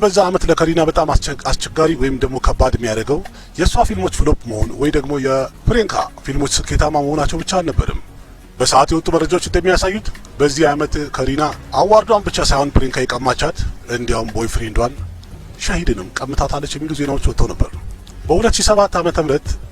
በዛ አመት ለከሪና በጣም አስቸጋሪ ወይም ደግሞ ከባድ የሚያደርገው የእሷ ፊልሞች flop መሆን ወይ ደግሞ የፕሪያንካ ፊልሞች ስኬታማ መሆናቸው ብቻ አልነበርም። በሰዓት የወጡ መረጃዎች እንደሚያሳዩት በዚህ አመት ከሪና award ዷን ብቻ ሳይሆን ፕሪያንካ የቀማቻት፣ እንዲያውም boyfriend ዷን ሻሂድንም ቀምታታለች የሚሉ ዜናዎች ወጥተው ነበር። በ2007 ዓ.ም.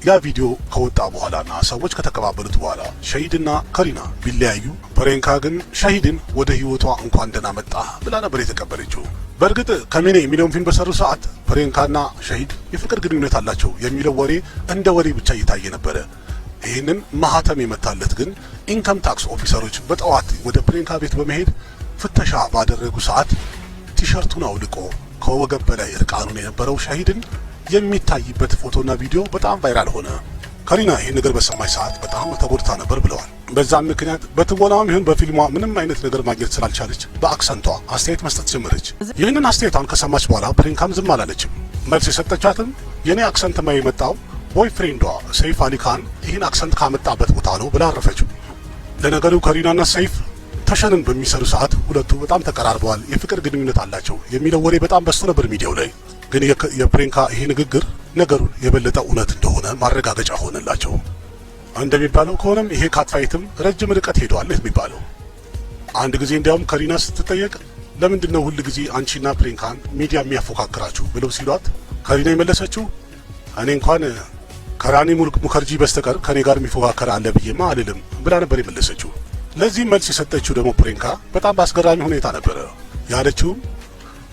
ያ ቪዲዮ ከወጣ በኋላና ሰዎች ከተቀባበሉት በኋላ ሻሂድና ከሪና ቢለያዩ ፕሪያንካ ግን ሻሂድን ወደ ህይወቷ እንኳን ደህና መጣ ብላ ነበር የተቀበለችው። በእርግጥ ከሚኔ የሚለውን ፊልም በሰሩ ሰዓት ፕሪያንካና ሻሂድ የፍቅር ግንኙነት አላቸው የሚለው ወሬ እንደ ወሬ ብቻ እየታየ ነበረ። ይህንን ማህተም የመታለት ግን income tax officer ኦች በጠዋት ወደ ፕሪያንካ ቤት በመሄድ ፍተሻ ባደረጉ ሰዓት ቲሸርቱን አውልቆ ከወገብ በላይ እርቃኑን የነበረው ሻሂድን የሚታይበት ፎቶና ቪዲዮ በጣም viral ሆነ። ከሪና ይህን ነገር በሰማች ሰዓት በጣም ተጎድታ ነበር ብለዋል። በዛም ምክንያት በትወናዋም ይሁን በፊልሟ ምንም አይነት ነገር ማግኘት ስላልቻለች በ accent ቷ አስተያየት መስጠት ጀመረች። ይህንን አስተያየቷን ከሰማች በኋላ ፕሪያንካም ዝም አላለችም። መልስ የሰጠቻትም የኔ accent ማ የመጣው boyfriend ዷ ሰይፍ አሊ ካን ይህን accent ካመጣበት ቦታ ነው ብላ አረፈችው። ለነገሩ ከሪናና ሰይፍ ተሸንን በሚሰሩ ሰዓት ሁለቱ በጣም ተቀራርበዋል፣ የፍቅር ግንኙነት አላቸው የሚለው ወሬ በጣም በዝቶ ነበር ሚዲያው ላይ። ግን የፕሪያንካ ይሄ ንግግር ነገሩን የበለጠ እውነት እንደሆነ ማረጋገጫ ሆነላቸው። እንደሚባለው ከሆነም ይሄ catfight ም ረጅም ርቀት ሄደዋል የሚባለው። አንድ ጊዜ እንዲያውም ከሪና ስትጠየቅ ለምንድን ነው ሁል ጊዜ አንቺና ፕሪያንካን ሚዲያ የሚያፎካክራችሁ ብለው ሲሏት ከሪና የመለሰችው እኔ እንኳን ከራኒ ሙከርጂ በስተቀር ከኔ ጋር የሚፎካከር አለ ብዬማ አልልም ብላ ነበር የመለሰችው። ለዚህም መልስ የሰጠችው ደግሞ ፕሪያንካ በጣም በአስገራሚ ሁኔታ ነበረ። ያለችውም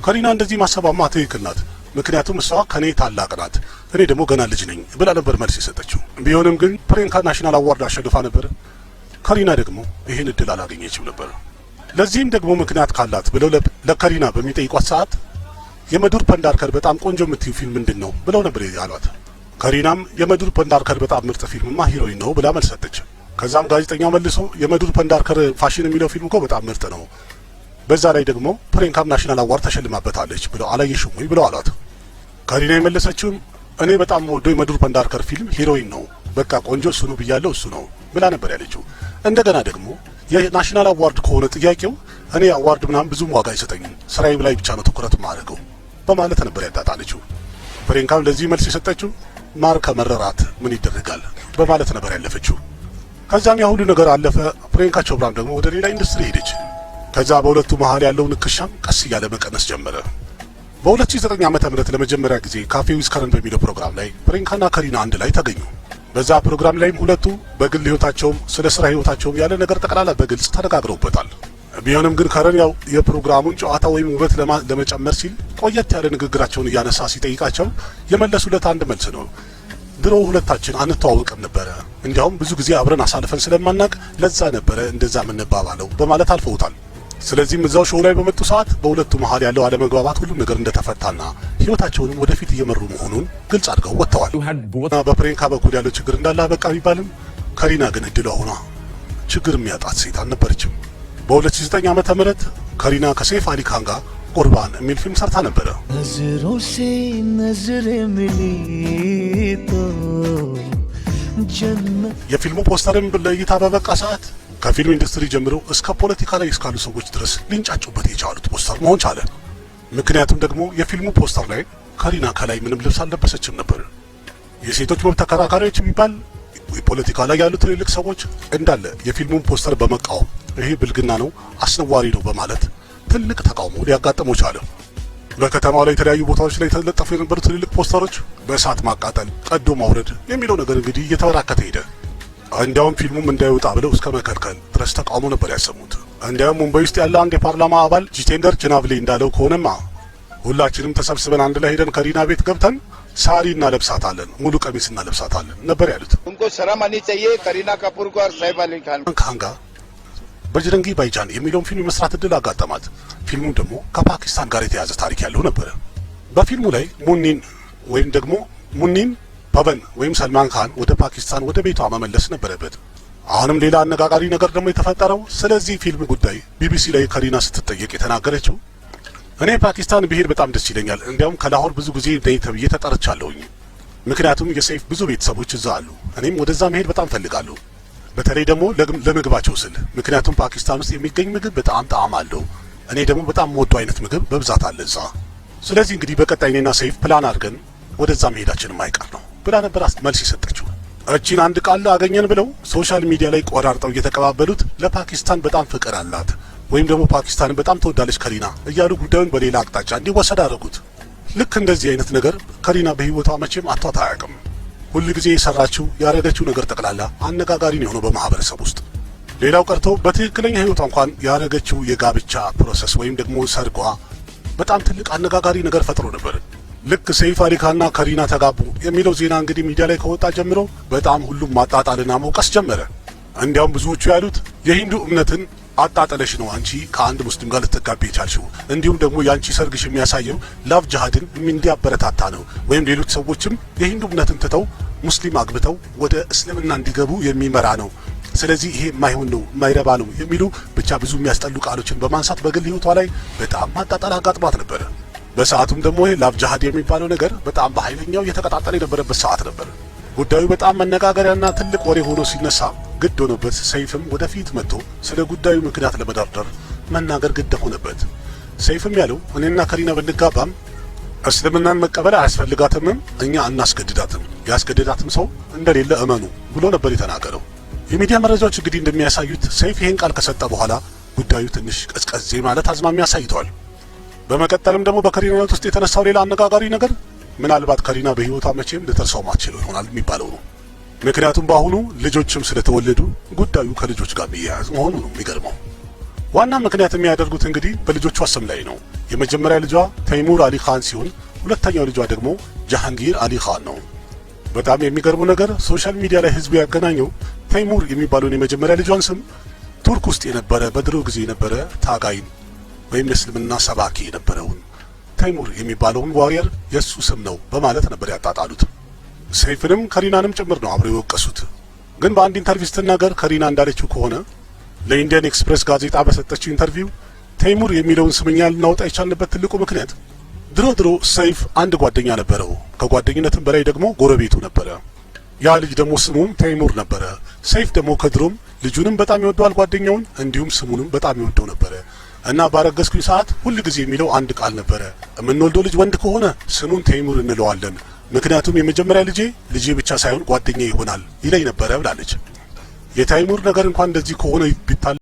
ከሪና እንደዚህ ማሰቧማ ትክክል ናት፣ ምክንያቱም እሷ ከኔ ታላቅ ናት፣ እኔ ደግሞ ገና ልጅ ነኝ ብላ ነበር መልስ የሰጠችው። ቢሆንም ግን ፕሪያንካ national award አሸንፋ ነበር። ከሪና ደግሞ ይህን እድል አላገኘችም ነበር። ለዚህም ደግሞ ምክንያት ካላት ብለው ለከሪና በሚጠይቋት ሰዓት የመዱር ፐንዳርከር በጣም ቆንጆ የምትዩ ፊልም ምንድን ነው ብለው ነበር ያሏት። ከሪናም የመዱር ፐንዳርከር በጣም ምርጥ ፊልምማ ሂሮይን ነው ብላ መልስ ሰጠች። ከዛም ጋዜጠኛው መልሶ የመዱር ፐንዳርከር ፋሽን የሚለው ፊልም እኮ በጣም ምርጥ ነው፣ በዛ ላይ ደግሞ ፕሪያንካም national award ተሸልማበታለች ብለው አላየሽም ወይ ብለው አሏት። ከሪና የመለሰችውም እኔ በጣም የምወደው የመዱር ፐንዳርከር ፊልም ሂሮይን ነው፣ በቃ ቆንጆ እሱ ነው ብያለሁ፣ እሱ ነው ብላ ነበር ያለችው። እንደገና ደግሞ የ national award ከሆነ ጥያቄው እኔ award ምናምን ብዙም ዋጋ አይሰጠኝም፣ ስራዬ ላይ ብቻ ነው ትኩረት ማድረገው በማለት ነበር ያጣጣለችው። ፕሪያንካም ለዚህ መልስ የሰጠችው ማር ከመረራት ምን ይደረጋል በማለት ነበር ያለፈችው። ከዛም ያ ሁሉ ነገር አለፈ። ፕሪያንካ ቾፕራም ደግሞ ወደ ሌላ ኢንዱስትሪ ሄደች። ከዛ በሁለቱ መሀል ያለው ንክሻም ቀስ እያለ መቀነስ ጀመረ። በ2009 ዓ.ም. ለመጀመሪያ ጊዜ Koffee with Karan በሚለው ፕሮግራም ላይ ፕሪያንካና ከሪና አንድ ላይ ተገኙ። በዛ ፕሮግራም ላይም ሁለቱ በግል ህይወታቸውም ስለ ስራ ህይወታቸውም ያለ ነገር ጠቅላላ በግልጽ ተነጋግረውበታል። ቢሆንም ግን ከረን ያው የፕሮግራሙን ጨዋታ ወይም ውበት ለመጨመር ሲል ቆየት ያለ ንግግራቸውን እያነሳ ሲጠይቃቸው የመለሱለት አንድ መልስ ነው። ድሮ ሁለታችን አንተዋወቅም ነበረ፣ እንዲያውም ብዙ ጊዜ አብረን አሳልፈን ስለማናቅ ለዛ ነበረ እንደዛ የምንባባለው በማለት አልፈውታል። ስለዚህም እዛው show ላይ በመጡ ሰዓት በሁለቱ መሀል ያለው አለመግባባት ሁሉም ነገር እንደተፈታና ህይወታቸውንም ወደፊት እየመሩ መሆኑን ግልጽ አድርገው ወጥተዋል። You had both በፕሪያንካ በኩል ያለው ችግር እንዳለ አበቃ ቢባልም ከሪና ግን እድሏ ሆኗ ችግር የሚያጣት ሴት አልነበረችም። በ2009 ዓ.ም. ከሪና ከሰይፍ አሊ ካን ጋር ቁርባን የሚል ፊልም ሰርታ ነበረ። नजरों से नजरें मिली तो जन्नत የፊልሙ ፖስተርም ለእይታ በበቃ ሰዓት ከፊልም ኢንዱስትሪ ጀምሮ እስከ ፖለቲካ ላይ እስካሉ ሰዎች ድረስ ሊንጫጩበት የቻሉት ፖስተር መሆን ቻለ። ምክንያቱም ደግሞ የፊልሙ ፖስተር ላይ ከሪና ከላይ ምንም ልብስ አልለበሰችም ነበር። የሴቶች መብት ተከራካሪዎች የሚባል የፖለቲካ ላይ ያሉ ትልልቅ ሰዎች እንዳለ የፊልሙን ፖስተር በመቃወም ይሄ ብልግና ነው፣ አስነዋሪ ነው በማለት ትልቅ ተቃውሞ ሊያጋጥመው ቻለ። በከተማው ላይ የተለያዩ ቦታዎች ላይ የተለጠፉ የነበሩ ትልልቅ ፖስተሮች በእሳት ማቃጠል፣ ቀዶ ማውረድ የሚለው ነገር እንግዲህ እየተበራከተ ሄደ። እንዲያውም ፊልሙም እንዳይወጣ ብለው እስከ መከልከል ድረስ ተቃውሞ ነበር ያሰሙት። እንዲያውም ሙምባይ ውስጥ ያለ አንድ የፓርላማ አባል ጂቴንደር ጅናቭሌ እንዳለው ከሆነማ ሁላችንም ተሰብስበን አንድ ላይ ሄደን ከሪና ቤት ገብተን ሳሪ እናለብሳታለን፣ ሙሉ ቀሚስ እናለብሳታለን ነበር ያሉት። उनको शर्म आनी चाहिए करीना कपूर को और सैफ अली खान को। ካን ጋር በጅረንጊ ባይጃን የሚለውን ፊልም የመስራት እድል አጋጠማት። ፊልሙ ደግሞ ከፓኪስታን ጋር የተያዘ ታሪክ ያለው ነበረ። በፊልሙ ላይ ሙኒን ወይም ደግሞ ሙኒን ፓቨን ወይም ሰልማን ካን ወደ ፓኪስታን ወደ ቤቷ መመለስ ነበረበት። አሁንም ሌላ አነጋጋሪ ነገር ደግሞ የተፈጠረው ስለዚህ ፊልም ጉዳይ ቢቢሲ ላይ ከሪና ስትጠየቅ የተናገረችው እኔ ፓኪስታን ብሄድ በጣም ደስ ይለኛል። እንዲያውም ከላሆር ብዙ ጊዜ ነይ ተብዬ ተጠርቻለሁኝ። ምክንያቱም የሰይፍ ብዙ ቤተሰቦች እዛ አሉ። እኔም ወደዛ መሄድ በጣም ፈልጋለሁ። በተለይ ደግሞ ለምግባቸው ስል፣ ምክንያቱም ፓኪስታን ውስጥ የሚገኝ ምግብ በጣም ጣዕም አለው። እኔ ደግሞ በጣም የምወደው አይነት ምግብ በብዛት አለ እዛ። ስለዚህ እንግዲህ በቀጣይ እኔና ሰይፍ ፕላን አድርገን ወደዛ መሄዳችን የማይቀር ነው ብላ ነበር መልስ የሰጠችው። እቺን አንድ ቃል አገኘን ብለው social media ላይ ቆራርጠው እየተቀባበሉት ለፓኪስታን በጣም ፍቅር አላት ወይም ደግሞ ፓኪስታንን በጣም ትወዳለች ከሪና እያሉ ጉዳዩን በሌላ አቅጣጫ እንዲወሰድ አደረጉት። ልክ እንደዚህ አይነት ነገር ከሪና በህይወቷ መቼም አጥቷት አያውቅም። ሁል ጊዜ የሰራችው ያረገችው ነገር ጠቅላላ አነጋጋሪ ነው የሆነው በማህበረሰብ ውስጥ። ሌላው ቀርቶ በትክክለኛ ህይወቷ እንኳን ያረገችው የጋብቻ process ወይም ደግሞ ሰርጓ በጣም ትልቅ አነጋጋሪ ነገር ፈጥሮ ነበር። ልክ ሰይፍ አሊ ካንና ከሪና ተጋቡ የሚለው ዜና እንግዲህ ሚዲያ ላይ ከወጣ ጀምሮ በጣም ሁሉም ማጣጣልና መውቀስ ጀመረ። እንዲያውም ብዙዎቹ ያሉት የሂንዱ እምነትን አጣጥለሽ ነው አንቺ ከአንድ ሙስሊም ጋር ልትጋቢ የቻልሽው፣ እንዲሁም ደግሞ የአንቺ ሰርግሽ የሚያሳየው love ጅሃድን እንዲያበረታታ ነው፣ ወይም ሌሎች ሰዎችም የሂንዱ እምነትን ትተው ሙስሊም አግብተው ወደ እስልምና እንዲገቡ የሚመራ ነው። ስለዚህ ይሄ የማይሆን ነው፣ የማይረባ ነው የሚሉ ብቻ ብዙ የሚያስጠሉ ቃሎችን በማንሳት በግል ህይወቷ ላይ በጣም ማጣጣል አጋጥሟት ነበረ። በሰዓቱም ደግሞ ይሄ love ጅሃድ የሚባለው ነገር በጣም በኃይለኛው እየተቀጣጠለ የነበረበት ሰዓት ነበር። ጉዳዩ በጣም መነጋገሪያና ትልቅ ወሬ ሆኖ ሲነሳ ግድ ሆኖበት ሰይፍም ወደፊት መጥቶ ስለ ጉዳዩ ምክንያት ለመደርደር መናገር ግድ ሆነበት። ሰይፍም ያለው እኔና ከሪና ብንጋባም እስልምናን መቀበል አያስፈልጋትምም፣ እኛ አናስገድዳትም፣ ያስገድዳትም ሰው እንደሌለ እመኑ ብሎ ነበር የተናገረው። የሚዲያ መረጃዎች እንግዲህ እንደሚያሳዩት ሰይፍ ይሄን ቃል ከሰጠ በኋላ ጉዳዩ ትንሽ ቀዝቀዝ ማለት አዝማሚያ አሳይቷል። በመቀጠልም ደግሞ በከሪና ሕይወት ውስጥ የተነሳው ሌላ አነጋጋሪ ነገር ምናልባት ከሪና በሕይወቷ መቼም ልትረሳው ማትችለው ይሆናል የሚባለው ነው። ምክንያቱም በአሁኑ ልጆችም ስለተወለዱ ጉዳዩ ከልጆች ጋር የሚያያዝ መሆኑ ነው የሚገርመው። ዋና ምክንያት የሚያደርጉት እንግዲህ በልጆቿ ስም ላይ ነው። የመጀመሪያ ልጇ ተይሙር አሊ ካን ሲሆን ሁለተኛው ልጇ ደግሞ ጃሃንጊር አሊ ካን ነው። በጣም የሚገርመው ነገር social media ላይ ህዝቡ ያገናኘው ተይሙር የሚባለውን የመጀመሪያ ልጇን ስም ቱርክ ውስጥ የነበረ፣ በድሮ ጊዜ የነበረ ታጋይን ወይም የእስልምና ሰባኪ የነበረውን ተይሙር የሚባለውን warrior የእሱ ስም ነው በማለት ነበር ያጣጣሉት። ሰይፍንም ከሪናንም ጭምር ነው አብረው የወቀሱት። ግን በአንድ interview ስትናገር ከሪና እንዳለችው ከሆነ፣ ለኢንዲያን ኤክስፕሬስ ጋዜጣ በሰጠችው interview፣ ተይሙር የሚለውን ስም እኛ ልናወጣ የቻልንበት ትልቁ ምክንያት ድሮ ድሮ ሰይፍ አንድ ጓደኛ ነበረው። ከጓደኝነትም በላይ ደግሞ ጎረቤቱ ነበረ። ያ ልጅ ደግሞ ስሙም ተይሙር ነበረ። ሰይፍ ደግሞ ከድሮም ልጁንም በጣም ይወደዋል ጓደኛውን፣ እንዲሁም ስሙንም በጣም ይወደው ነበረ እና ባረገዝኩኝ ሰዓት ሁል ጊዜ የሚለው አንድ ቃል ነበረ። የምንወልደው ልጅ ወንድ ከሆነ ስሙን ተይሙር እንለዋለን፣ ምክንያቱም የመጀመሪያ ልጄ ልጄ ብቻ ሳይሆን ጓደኛ ይሆናል ይለኝ ነበረ ብላለች። የታይሙር ነገር እንኳን እንደዚህ ከሆነ ቢታል